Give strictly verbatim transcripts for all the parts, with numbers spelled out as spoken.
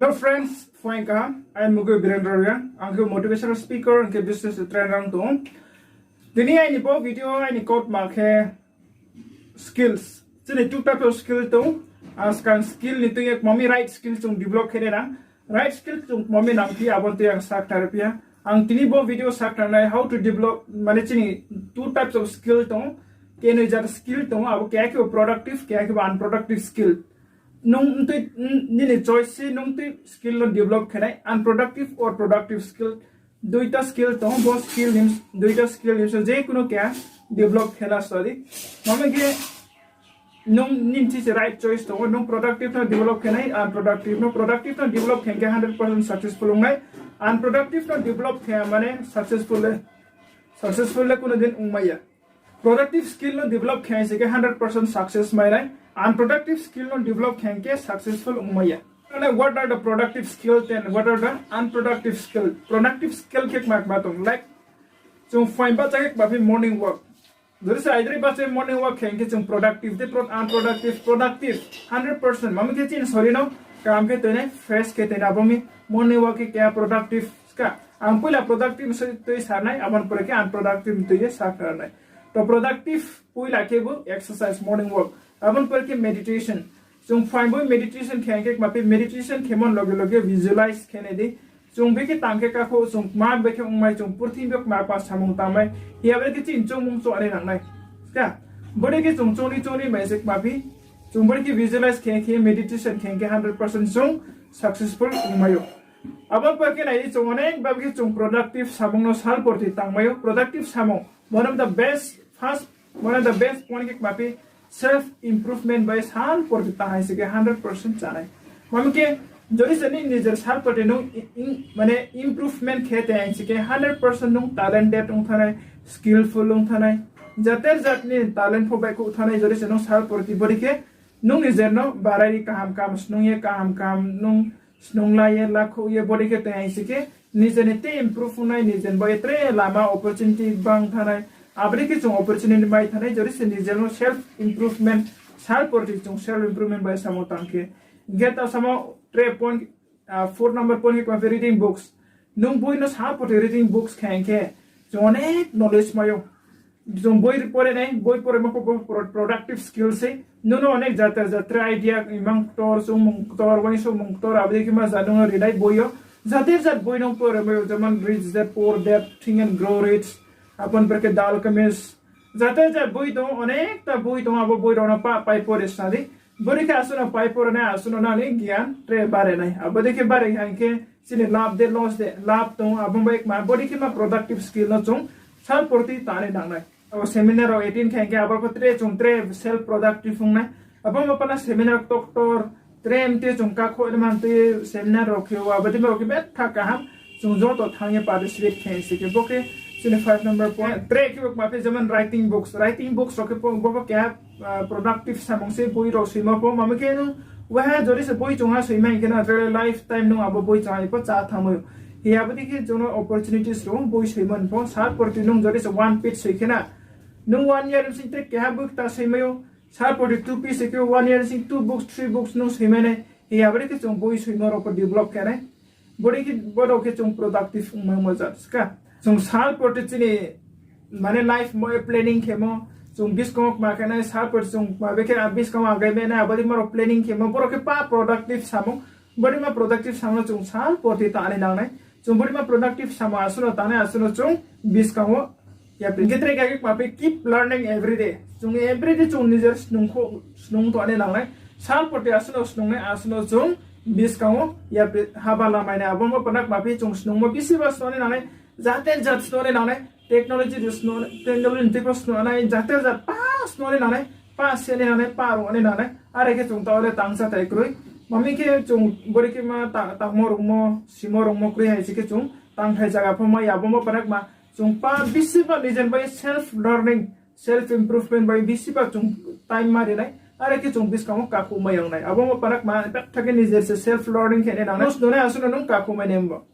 Hello friends, phuaing kaham. Aini mung khe Birendra Reang, ang khe motivational speaker, ang khe business trainer ang tong ou. Tini aini bo video aini kautma khe skills. Chini two types of skill tong. Ang skang skill ni tui ye kmami right skill chung develop khe nai nang. Right skill chung kmami nang phi abo tui ang sakthar phi ya. Ang tini bo video sakthar nai how to develop, mane chini two types of skill tong. Kenoi jat skill tong, abo keha khe bo productive, keha khe bo unproductive skill. Nung tui, nini choice se nung tui skill no develop khe nai, unproductive or productive skill. Duita skill tong, bo skill ni, duita skill ni bsing je kuno keha develop khe la sadi. Mami khe nung nini se right choice tong, nung productive no develop khe nai, unproductive no, productive no develop khe khe hundred percent successful ong nai, unproductive no develop khe mane successful le, successful le kuno din ongmai ya. Productive skill no develop khe se khe hundred percent success mai nai, unproductive skill no develop khe khe successful ongmai ya. Mane, what are the productive skill and what are the unproductive skill? Productive skill khe kma kma tong, like, chung phuaing bahcha khe kma phi morning walk. Jodi se aidroih bahcha morning walk khe khe chung productive, de pro-, unproductive, productive, hundred percent. Mami khe chini sori no kaham khe tui nai, fresh khe tui nai, abo mi morning walk khe keha productive ska. Ang poila productive se tui sa nai, abo ni pore khe unproductive tui ye sakthar nai. To productive poila khe bo exercise, morning walk. Abo ni pore khe meditation. Chung phuaing bo meditation khe khe kma phi meditation khe mon loge loge visualize khe nai di. Chung bekhe tang khe kakhouh, chung kma bekhe ongmai, chung purthimbi yo kma kma samung tangmai, hing ya abo dei khe chini choungmung choung ni nang nai. Ska, bodei khe chung choungni choungni bai se kma phi, chung bodei khe visualize khe khe meditation khe khe hundred percent chung successful ongmai ou. Abo ni pore khe nai di chung onek ba khe chung productive samung no sal porti tangmai ou, productive samung. One of the best, first, one of the best point khe kma phi self improvement bai sal porti tang hai se khe hundred percent chá nai. Mami khe jodi se nini nijer sal porti nung i-, i-, mane improvement khe te hai se khe hundred percent nung talented ong thanai, skillful ong thanai. Jater jat ni talent pho baihkhouh thanai jodi se nung sal porti bodei khe nung nijer no barai ri kaham kaham snung ye kaham kaham nung snunglai ye lakhouh ye bodei khe tong hai se khe, nijer ni tei improve ong nai, nijer ni bo ye tre lama opportunity bang thanai. Abo dei khe chung opportunity mai thanai jodi se nijer no self improvement, sal porti chung self improvement bai samo tang khe. Hing khe ta samo tre point, ah, four number point khe kma phi reading books. Nung boi no sal porti reading books khe hing khe chung onek knowledge mai ou. Chung boi pore nai, boi poremo pho bo pro-, productive skill se. Nung no onek jater jater idea, imang ktor, chungmung ktor, uaingsouhmung ktor, abo dei khe ma ja nung no ri nai boi yo. Jater jat boi nung poremo, jemon Rich Dad Poor Dad, Think and Grow Rich, abo ni pore khe The Alchemist. Jater jat boi tong, onek ta boi tong, abo boi rao no pa pai pore sa di. Bodei khe asuh no pai pore nai, asuh no nang ni gyan tre bare nai. Abo dei khe bare hing khe chini lab de loss de lab tong, abo bai kma bodei khe ma productive skill no chung sal porti tang ni nang nai. Abo seminar rao attend khe hing khe abo pho tre chung tre self productive ong nai. Abo ma pana seminar ktor ktor tre mte chung kakhouh ni mantui seminar rao khe ou, abo dei ma rao khe betha kaham chung joto thanng ye participate khe se khe bo khe chini five number point. Tre khe bo kma phi jemon writing books, writing books rao khe bo, bo khe, ah, productive samung se boi rao soimo pho, mami khe nung uaha jodi se boi chung ha soimai hing khe na tre lifetime nung abo boi chung ha pho chá thanngmai ou. Hing abo dei khe chung no opportunities rao boi soimo ni pho, sal porti nung jodi se one page soi khe na, nung one year bsing tre keha boi kta soimai ou, sal porti two page se khe one year bsing two books, three books nung soimai nai. Hing abo dei khe chung boi soimo rao pho develop khe nai. Bodei khe, bo rao khe chung productive ongmai mo jat ska. Chung sal porti chini, mane life mo ye planning khemo, chung buskang wo kma khe nai, sal porti chung kma bekhe a buskang wo agai mai nai, abo dei ma rao planning khemo, bo rao khe pa productive samung. Bodei ma productive samung no chung sal porti tang ni nang nai. Chung bodei ma productive samung asuh no tang nai, asuh no chung buskang wo yapri. Hing khe tre khe kma phi keep learning every day. Chung every day chung nijer snung kho, snung tong ni nang nai. Sal porti asuh no snung nai, asuh no chung buskang wo yapri haba lamai nai. Abo ma pana kma phi chung snungmo bisi ba snung ni nang nai. Jater jat snung ni nang nai. Technology de snung, technology ni tei pho snung nai. Jater jat pa snung ni nang nai. Pa se ni nang nai, pa rung ni nang nai. Are khe chung taoh le tangsa tai kroi. Mami khe chung bodei khe ma ta-, tangmo rungmo, simo rungmo kroi hai se khe chung tangthai zaga pho mai ya. Abo ma pana kma chung pa bisi ba nijer bai self learning, self improvement bai bisi ba chung time ma ri nai. Are khe chung buskang wo kakhouh mai ya ong nai. Abo ma pana kma betha khe nijer se self learning khe ni nang nai. Snung nai asuh no nung kakhouh mai nai bo.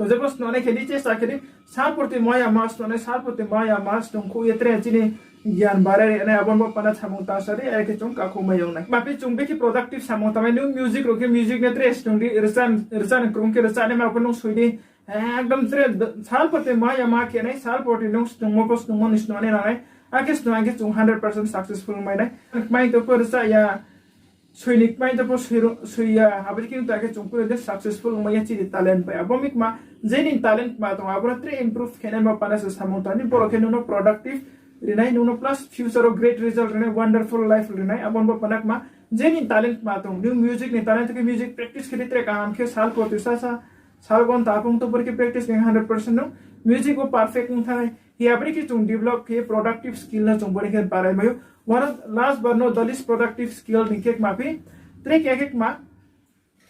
Jebo snungnai khe di, chesta khe di, sal porti maya ma snungnai, sal porti maya ma snung khuh ye tre chini gyan barai ri nai, abo bo pana samung tang sa di, are khe chung kakhouh mai yong nai. Mapi chung bikhe productive samung tang nai, nung music rao khe music no tre snung di, rchah ni krung khe rchah nai ma pho nung soi di, ekdom tre sal porti maya ma khe nai, sal porti nung snungmo pho snungmo ni snungnai nang nai, akhe snung akhe chung hundred percent successful mai nai. Kmai tong pho rchah ya, soi ni kmai tong pho soi ya, abo dei khe tong khe chung pura de successful ongmai ya chini talent bai. Abo mi kma, je ni talent kma tong, abo no tre improve khe nai ma pana se samung tang di, boro khe nung no productive ri nai, nung no plus future wo great result ri nai, wonderful life ri nai, abo bo pana kma, je ni talent kma tong, nung music ni talent khe music practice khe di tre kaham khe sal porti sa sa, sal gonta apung to boro khe practice khe hundred percent nung music wo perfect ong thanng nai. Hi abo dei khe chung develop khe productive skill no chung boro khe barai mai ou. One of last but not the least productive skill ni khe kma phi, tre khe khe kma,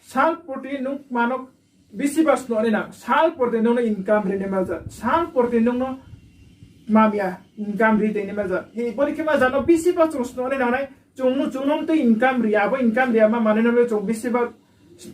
sal porti nung kma no bisi ba snungnai nang, sal porti nung no income ri nai ma ja, sal porti nung no mamya income ri tei nai ma ja. Hi boro khe ma ja no bisi ba chung snungnai nang nai, chung no, chung no mtui income ri ya, abo income ri ya ma manoi no le chung bisi ba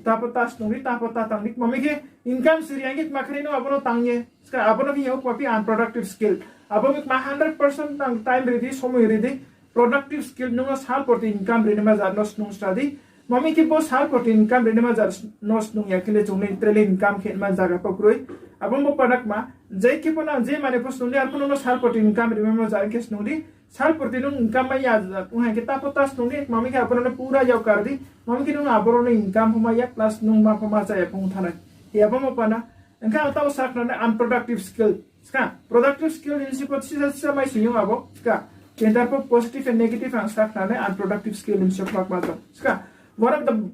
tapo ta snung di, tapo ta tang di, kma mi khe income siri ang khe kma khe no abo no tang ye. Ska abo no khe yag kma phi unproductive skill. Abo mi kma hundred percent nang time ri di, somoi ri di. Productive skill nung no sal porti income ri nai ma ja no snung sa di. Kma mi khe bo sal porti income ri nai ma ja no snung ya khe le chung le tre le income khe ma jaga pho kroi. Abo bo pana kma, je khe pho nang je mane pho snung di, ar pho nung no sal porti income ri nai ma ja khe snung di. Sal porti nung income mai ya ja ong hai khe tapo ta snung di, kma mi khe abo no pura yag kar di. Kma mi khe nung abo no income pho mai ya, plus nung ma pho ma cha ya phung thanai. Hi abo bo pana. Hing khe ang tao sakhnanai unproductive skill. Ska, productive skill ni sipho sisa sisa mai sing yong abo. Ska, kintar pho positive and negative ang sakhnanai unproductive skill ni sipho kma tong. Ska, one of the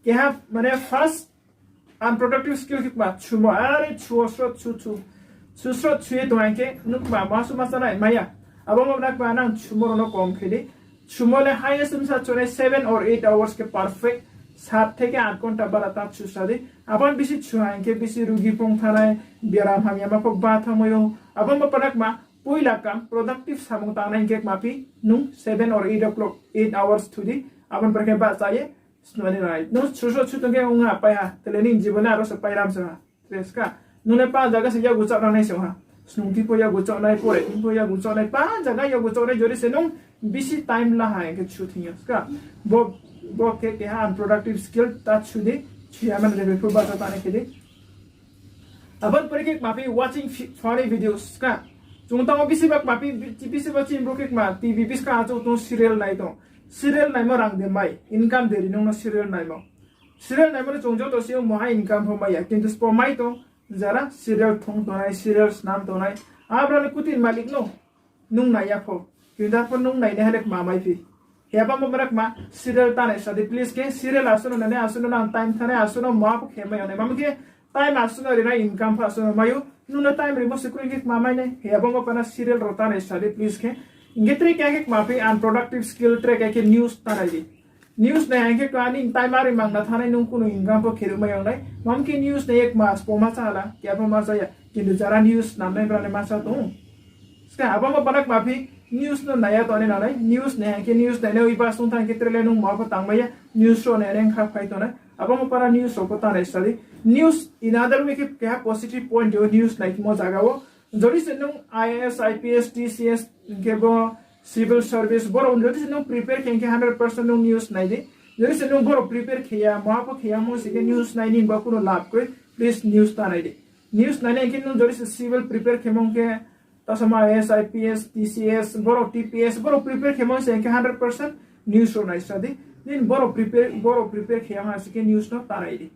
keha, mane first unproductive skill khe kma, chumo, are chuo srot chu chu. Chu srot chu ye tong hai khe, nung kma, ma su ma chanai, maya. Abo ma na kma nang chumo rao no kom khe di. Chumo le highest msa chunai seven or eight hours khe perfect. Sat theke at ghonta bara ta chu sa di. Abo bisi chu hai khe bisi rugi phung thanai, biaram hamya ma pho ba thanngmai ou. Abo ma pana kma, poila kam productive samung tangnai hing khe kma phi, nung seven or eight o'clock, eight hours thu di. Abo ni pore khe bahcha ye, snungnai nai. Nung chu srot chu tong khe ong ha, pai ha. Tele ni jibon le aro se pai ram se ha. Tre ska. Nung le pa jaga se yagu chaoh nai se ha. Snung thing pho yagu chaoh nai, pore thing pho yagu chaoh nai, pa jaga yagu chaoh nai, jori se nung bisi time la ha, hing khe chu thing yo. Ska. Bo, bo khe keha unproductive skill, ta chu di, chu ya man le bepho bahcha tanai khe di. Abo ni pore khe kma phi watching fi-, funny videos ska. Chung tamo bisi ba kma phi, bi-, bisi ba chini brouh khe kma T V buskang achouh tong serial nai tong. Serial naimo rang de mai, income de ri nung no serial naimo. Serial naimo no chung joto si o moha income pho mai ya, kintu sbo mai tong, jara serial thung tongnai, serial snam tongnai. Abra le kutin malik no. Nung nai ya pho. Kintu arpho nung nainaiha le kma mai phi. Hi abo bo mara kma serial tanai sa di please khe. Serial asuh no nainai, asuh no nang time thanai, asuh no ma pho khe mai ya nai. Mami khe time asuh no rinai, income pho asuh no mai ou. Nung no time rimo se kroi khe kma mai nai. Hi abo bo pana serial rao tanai sa di please khe. Hing khe tre khe kma phi unproductive skill tre khe news tanai di. News nai hing khe kani time ari mangna thanai nung kunu income pho khe ri mai yong nai. Mami khe news nai ye kma sbo ma cha hala, khe abo ma cha ya. Kintu jara news snamnai bra le ma cha tong ou. Ska abo bo pana kma phi news no nai ya tongnai nangnai. News nai hing khe news nainai oi ba sung thanng khe tre le nung ma pho tang mai ya. News rao nainai ong kha phai tongnai. Abo bo pana news rao pho tanai sa di. News in other way khe keha positive point yo news naimo jaga wo. Jori se nung I A S, I P S, T C S, hing khe bo civil service, boro jori se nung prepare khe hing khe hundred percent nung news nai di. Jori se nung boro prepare khe ya, ma pho khe ya mo se khe news nai ni ba kunu lab kroi, please news tanai di. News nainai hing khe nung jori se civil prepare khe mo hing khe, tasama I A S, I P S, T C S, boro T P S, boro prepare khe mo se hing khe hundred percent news rao nai sa di. Nini boro prepare, boro prepare khe ya ma se khe news no tanai di.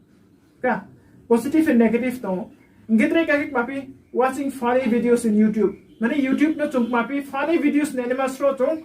Ka, positive and negative tong ou. Hing khe tre khe kma phi watching funny videos in YouTube. Mane YouTube no chung kma phi funny videos nainai ma sro chung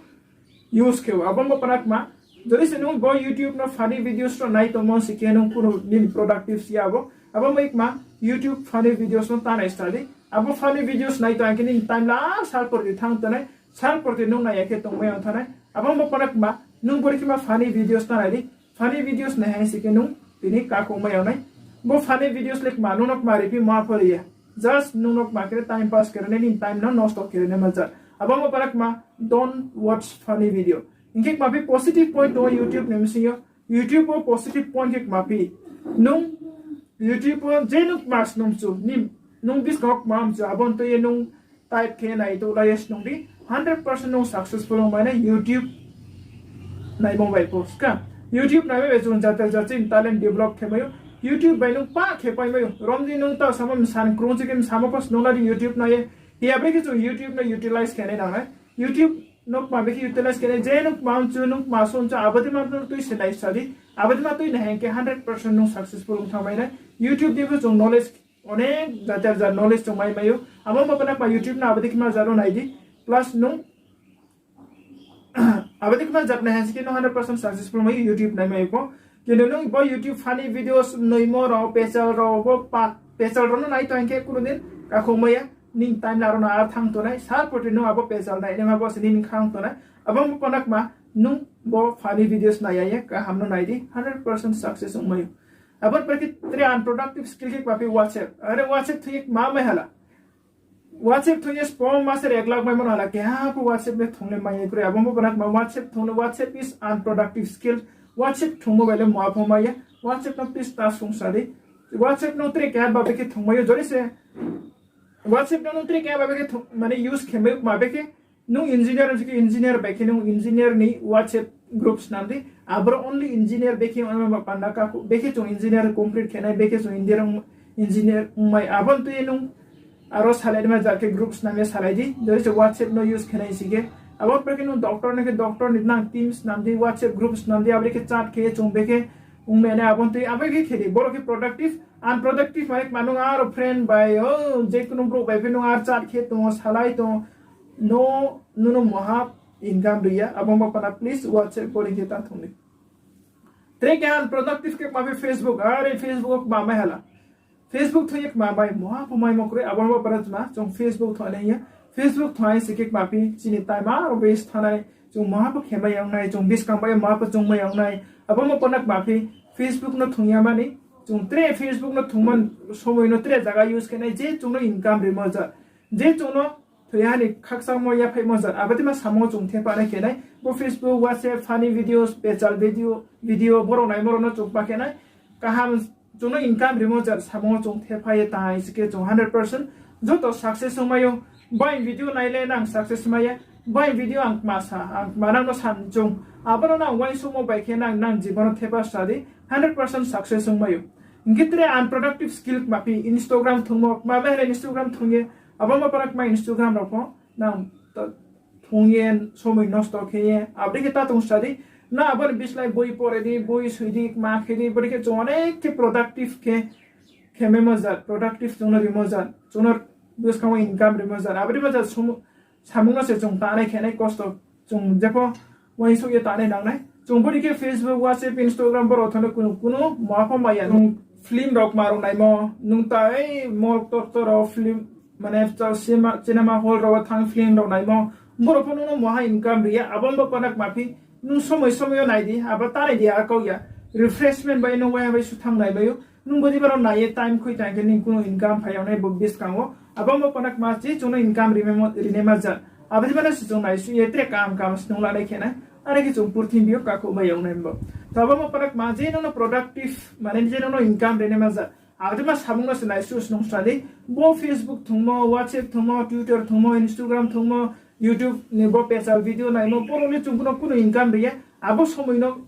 use khe ou. Abo bo pana kma. Jori se nung bo YouTube no funny videos rao nai tongmo se khe nung kunu nini productive si ya bo. Abo bo kma YouTube funny videos no tanai sa di. Abo funny videos nai tong khe nini time la sal porti thanng tongnai. Sal porti nung nai ya khe tongmai yong thanai. Abo bo pana kma. Nung bori khe ma funny videos tanai di. Funny videos nai hai se khe nung tini kakhouh mai yong nai. Bo funny videos le kma nung no kma ri phi ma pho ri ya. Just nung no kma khe time pass khe ri nai, nini time no nosto khe ri nai ma ja. Abo bo pana kma don't watch funny video. Hing khe kma phi positive point tong ou YouTube ni bsing yo. YouTube wo positive point khe kma phi. Nung YouTube wo je nung kma snung chu, ni, nung buskang wo kma mchu, abo no tui ye nung type khe nai to lai ye snung di, hundred percent nung successful ongmai nai YouTube naimo bai pho. Ska, YouTube naimo bai chung jata jati ni talent develop khe mai ou. YouTube bai nung pa khe pai mai ou. Rom di nung tao samo msan krung chi khe msamo pho snung la di YouTube nai ye. Hi abo khe chung YouTube no utilize khe nai nang nai. YouTube no kma bekhe utilize khe nai, je nung kma mchu, nung kma so mchu, abo dei ma nung tui se nai sa di. Abo dei ma tui nai hing khe hundred percent nung successful ong thanng mai nai. YouTube dei pho chung knowledge, onek jata jat knowledge chung mai mai ou. Abo bo panda kma YouTube no abo dei khe ma jat no nai di. Plus nung abo dei khe ma jat nai hing khe nung hundred percent successful mai ou YouTube nai mai pho. Kintu nung bo YouTube funny videos noimo rao, pechal rao, bo pa-, pechal rao no nai tong hing khe kuno din kakhouh mai ya, nini time la rao no ar thanng tongnai, sar poti nung abo pechal nai naima bo se nini khang tongnai. Abo bo panda kma nung bo funny videos nai ya ye kaham no nai di, hundred percent success ong mai ou. Abo ni pore khe tre unproductive skill khe kma phi WhatsApp. Are WhatsApp thoi ye kma mai hala. WhatsApp thoi ye spo ma se ek lakh mai mano hala, keha pho WhatsApp le thong le mai ye kroi. Abo bo panda kma WhatsApp thong le, WhatsApp is unproductive skill. WhatsApp thongmo bai le muha pho mai ya. WhatsApp no please ta sung sa di. WhatsApp no tre keha ba bekhe thong mai ou, jori se WhatsApp no nung tre keha ba bekhe thong, mane use khe mai ma bekhe nung engineer ong si khe engineer bai khe nung engineer ni WhatsApp group snam di. Aboro only engineer bekhe ong ma panda kakhouh, bekhe chung engineer complete khe nai, bekhe chung engineer ong, engineer ong mai. Abo ni tui ye nung aro salai di ma jat khe group snam ye salai di. Jori se WhatsApp no use khe nai si khe. Abo pore khe nung doctor no khe doctor ni nang team snam di, WhatsApp group snam di, abo dei khe chat khe chung bekhe ong mai nai abo ni tui, abo khe khe di. Boro khe productive, unproductive mane kma nung aro friend bai, o, je kuno brouh bai phi nung ar chat khe tong ou, salai tong ou, no, nono muha income ri ya, abo bo panda please WhatsApp bo ni khe ta thong di. Tre keha unproductive khe kma phi Facebook, are Facebook wo kma mai hala. Facebook thoi ye kma mai muha pho maimo kroi, abo bo panda tma, chung Facebook thoi nai ya. Facebook thoi si khe kma phi chini time aro waste thanng nai, chung muha pho khe mai ya ong nai, chung buskang bai ye muha pho chung mai ya ong nai. Abo bo panda kma phi Facebook no thong ya mani, chung tre Facebook no thongmo somoi no tre zaga use khe nai, je chung no income rimo jat, je chung no thoi ya ni khakchangmo yaphaihmo jat, abo dei ma samung wo chung thepha nai khe nai. Bo Facebook, WhatsApp, funny videos, pechal video, video, borao naimo rao no chung pa khe nai. Kaham chung no income rimo jat samung wo chung thepha ye tang hai si khe chung hundred percent joto success ong mai ou. Bai video nai le nang success mai ya, bai video ang kma sa, ang kma nang no sa chung, abo no nang uaingsouhmo bai khe nang, nang jibon no thepha sa di, hundred percent success ong mai ou. Hing khe tre unproductive skill kma phi Instagram thongmo, kma mai hala Instagram thong ye, abo bo panda kma Instagram rao pho nang ta-, thong ye somoi nosto khe ye, abo dei khe ta tong sa di, na abo ni bislái boi pore di, boi soi di, kma khe di, bo dei khe chung onek khe productive khe, khe maimo jat, productive chung no rimo jat, chung no buskang wo income rimo jat, abo rimo jat sum-, samung no se chung ta nai khe nai kosto, chung jepho uaingsouh ye ta nai nang nai. Chung bo dei khe Facebook, WhatsApp, Instagram borao thoi no kuno, kuno muha pho mai ya. Nung film rao kma rao naimo, nung ta ei mall ktor ktor rao film, mane cinema, cinema hall rao wo thanng film rao naimo, borao pho nung no muha income ri ya, abo bo panda kma phi nung somoi somoi yo nai di, abo ta nai di, ar kau ya. Refreshment bai nung waiha bai su thanng nai bai ou. Nung bo dei ma rao nai ye time khui tang khe nini kuno income phai ya ong nai bo buskang wo. Abo bo panda kma chi chung no income ri mai mo-, ri naima jat. Abo dei ma no se chung naisuh ye tre kaham kaham snung lanai khe nai. Are khe chung purthimbi yo kakhouh mai ya ong nai bo. To abo bo panda kma je nung no productive, mane je nung no income ri naima jat, abo dei ma samung no se naisuh snung sa di. Bo Facebook thongmo, WhatsApp thongmo, Twitter thongmo, Instagram thongmo, YouTube ni bo pechal video naimo, boro ni chung kuno kuno income ri ya, abo somoi no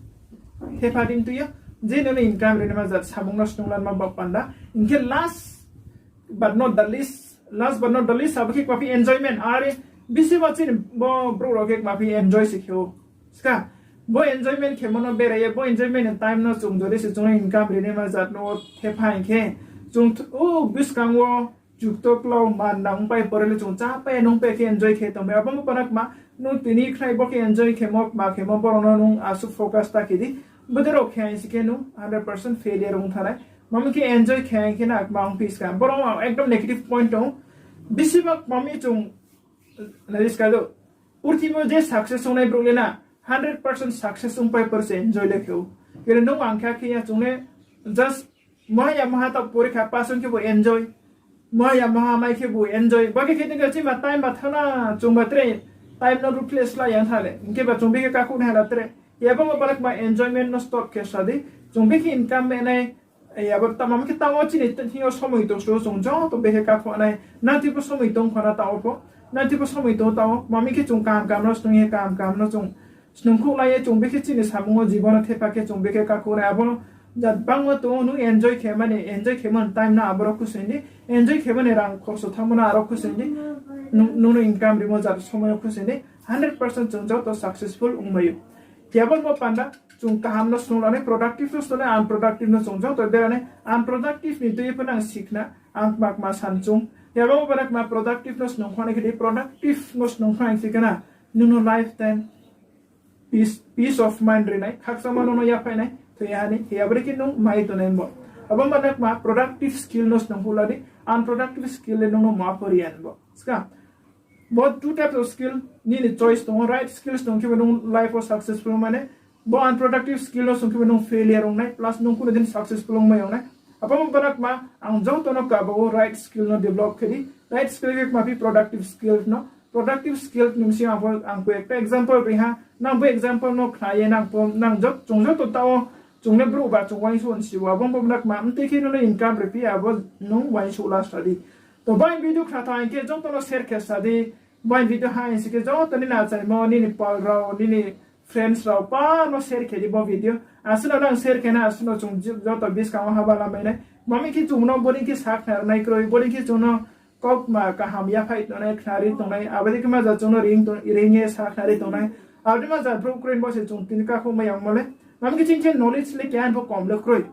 thepha di tui ya, je nono income ri naima jat samung no snung lanma bo panda. Hing khe last but not the least, last but not the least, abo khe kma phi enjoyment, are bisi ma chini bo brouh rao khe kma phi enjoy se khe ou. Ska, bo enjoyment khemo no berai ye, bo enjoyment ni time no chung jodi se chung no income ri naima jat no thepha hing khe, chung th-, o buskang wo jukto klau man nang pai pore le chung chá pai nung pai khe enjoy khe tong bai. Abo bo panda kma, nung tini khnai bo khe enjoy khemo, kma khemo, borao no nung asuh focus ta khe di. Bodei rao khe hing si khe nung hundred percent failure ong thanng nai. Mami khe enjoy khe hing khe na kma ong phi ska. Borao ekdom negative point tong. Bisi bak mami chung nai ska do. Purthimbi yo je success ong nai brouh le na, hundred percent success ong pai pore se enjoy le khe ou. Khe nung ang khe khe ya chung le just Maha ya maha ta porikha pass ong khe bo enjoy. Maha ya maha mai khe bo enjoy. Bo khe khe tong khe chima time ba thanng na, chung ba tre time no replace la yang tha le. Hing khe ba chung bikhe kakhouh nai hala tre. Abo bo balak ma enjoyment no stop khe sa di. Chung bikhe income menai, Abo tma mi khe taoh wo chini thing yo somoi tong sru chung joto bekhe kakhouh nai. Nang thik pho somoi tong pho na taoh wo pho. Nang thik pho somoi tong taoh wo. Tma mi khe chung kaham kaham no snung ye kaham kaham no chung snungkhouh lai ye chung bekhe chini samung wo jibon no thepha khe chung bekhe kakhouh nai. Abo no jat bangma tong ou, nung enjoy khe mani, enjoy khe mani time no aboro khusoing di. Enjoy khe mani rang khorso thanngmo no aro khusoing di. Nung, nung no income rimo jat somoi yo khusoing di. Hundred percent chung joto successful ongmai ou. Khe abo ni bo panda chung kaham no snung lanai, productive no snung nai, unproductive no chung joto bera nai. Unproductive ni tui pho nang sikhna, ang kma kma san chung. Khe abo bo bera kma productive no snung kha nai khe di, productive no snung kha nai khe na, nung no lifetime peace, peace of mind ri nai, khakchangma nung no yaphai nai, thoi ha ni, khe abo dei khe nung mai tongnai bo. Abo bera kma productive skill no snung kha la di, unproductive skill le nung no ma pho ri ya ni bo. Ska, bo two types of skill, nini choice tong ou, right skills tong khe bo nung life wo successful ongmai nai, bo unproductive skill no snung khe bo nung failure ong nai, plus nung kuno din successful ongmai ong nai. Abo bo bera kma ang joto no kaba wo right skill no develop khe di, right skill khe kma phi productive skill no, productive skill ni bsing ang pho ang koi ekta example ri ha, nang bo example no khna ye nang pho, nang jot-, chung joto taoh wo, chung le brouh ba chung uaingsouh nsi ou, abo bo bera kma mtui khe nung no income ri phi, abo nung uaingsouh la sa di. To bo aini video khna tha hing khe joto no share khe sa di, bo aini video ha hing si khe joto nini achaimo, nini pal rao, nini friends rao pa no share khe di bo video. Asuh no nang share khe na, asuh no chung j-, joto buskang wo haba lamai nai. Tma mi khe chung no bodei khe sakhnari nai kroi, bodei khe chung no kautma kaham yaphai tongnai, khnari tongnai, abo dei khe ma ja chung no reing tong-, reing ye sakhnari tongnai. Abo dei ma ja brouh kroi bo se chung tini kakhouh mai yangmo le. Tma mi khe chini khe knowledge le keha ni pho kom le kroi.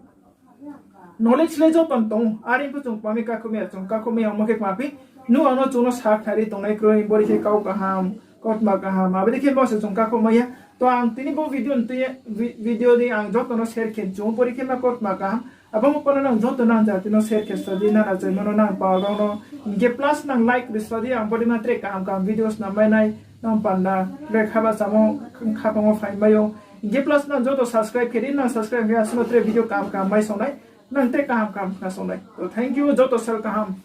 Knowledge le joto ni tong ou, are pho chung tma mi kakhouh mai ya, chung kakhouh mai yangmo khe kma phi, nung ang no chung no sakhnari tongnai kroi, bodei khe kau kaham, kautma kaham, abo dei khe bo se chung kakhouh mai ya. To ang tini bo video ni tui ye, vi-, video ni ang joto no share khe chung ou, bodei khe ma kautma kaham. Abo bo panda nang joto nang jati no share khe sa di, nang achaimo no, nang pal rao no. Hing khe plus nang like ri sa di, ang bodei ma tre kaham kaham videos nang mai nai, nang panda tre khaba samo, khaphang wo phai mai ou. Hing khe plus nang joto subscribe khe di, nang subscribe khe asuh no tre video kaham kaham mai song nai, nang tre kaham kaham khna song nai. To thank you, joto sal kaham.